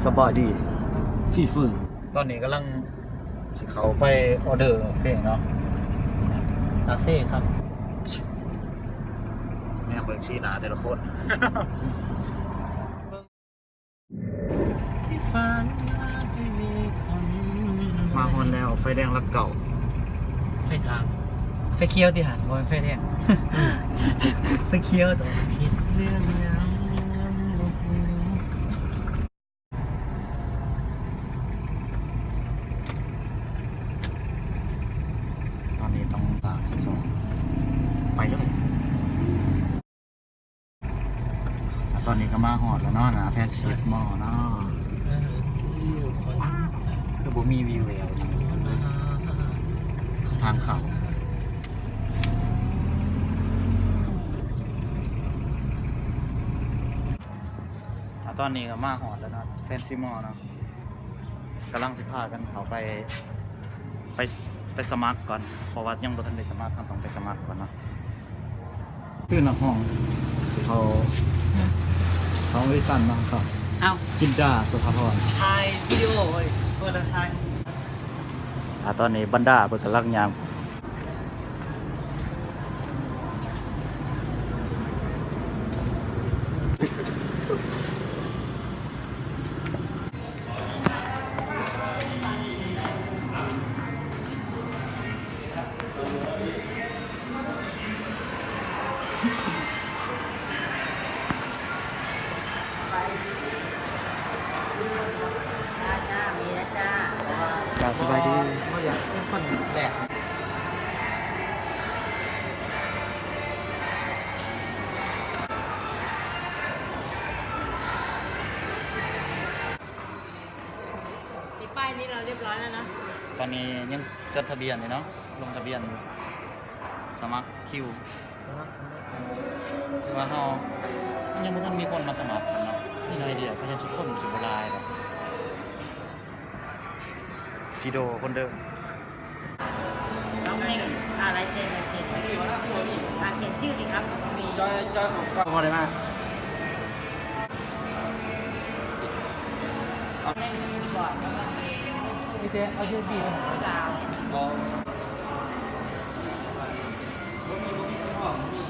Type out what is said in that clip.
ສະບາຍດີ ຟີຟືນ. ຕອນນີ້ກຳລັງຊິເຂົ້າໄປອໍເດີເພງເນາະ. ຕາເຊຄັບ ແນມເບິ່ງສີໜ້າແຕ່ລະຄົນ. ທີ່ຜ່ານມາໄດ້ມີຄົນ ມາຮອດແລ້ວ ໄຟແດງຫຼັກເກົ້າ. ໄຟທາງ ໄຟຂຽວຕິຫັ້ນ ບໍ່ແມ່ນໄຟແດງ ໄຟຂຽວຕົວະ. ເຮັດເລື່ອງຫຍັງຍັງບໍ່ຮູ້. ຕອນນີ້ຕ້ອງຕາມທີ່ສອງ ໄປເລີຍ. ຕອນນີ້ກໍມາຮອດແລ້ວເນາະ ໜ້າ Friendship Mall ເນາະ. ເອີ ຄືບໍ່ມີວີ່ແວວຫຍັງເລີຍ ທາງເຂົ້າ. ອາ ຕອນນີ້ກໍມາຮອດແລ້ວເນາະ Friendship Mall ເນາະ. ກຳລັງຊິພາກັນເຂົ້າໄປ ໄປ ໄປສະໝັກກ່ອນ ເພາະວ່າຍັງບໍ່ທັນໄດ້ສະໝັກ ເຮົາຕ້ອງໄປສະໝັກກ່ອນເນາະ. ຄືນັກຮ້ອງຊິເຂົ້າ ເຂົ້າອອດິຊັນເນາະ ເຂົ້າ. ເອົ້າ ຈິນດາ ສຸພາພອນ ຖ່າຍວິດີໂອເວີຍ ເປີດແລ້ວຖ່າຍ. ອາ ຕອນນີ້ບັນດາເພິ່ນກຳລັງຍ່າງ ຈ້າ ມີແລ້ວຈ້າ. ຈ້າ ສະບາຍດີ. ບໍ່ ບໍ່ຢາກເປັນຄົນແລກ. ຊິໄປນີ້ລະ ຮຽບຮ້ອຍແລ້ວເນາະ. ຕອນນີ້ຍັງຈົດທະບຽນຢູ່ເນາະ ລົງທະບຽນຢູ່ ສະໝັກຄິວ. ແຕ່ວ່າເຮົາຍັງບໍ່ທັນມີຄົນມາສະໝັກຊັ້ນເນາະ ມີໜ້ອຍດຽວ ເພາະວ່າຊິຄົນຊິບໍ່ຫຼາຍດອກ. ຈີໂດຄົນເດີມ. ຮ້ອງເພງ ອາ ລາຍເຊັນ ລາຍເຊັນ ອາ ຂຽນຊື່ຕິຄັບ ມີ ຈອຍ ຈອຍ ຂອງເກົ່າບໍ່ໄດ້ມາ. ມີແຕ່ເອົາຢູ່ທີ່ ບໍ່ ບໍ່ມີ ບໍ່ມີສະໝອງ ບໍ່ມີ.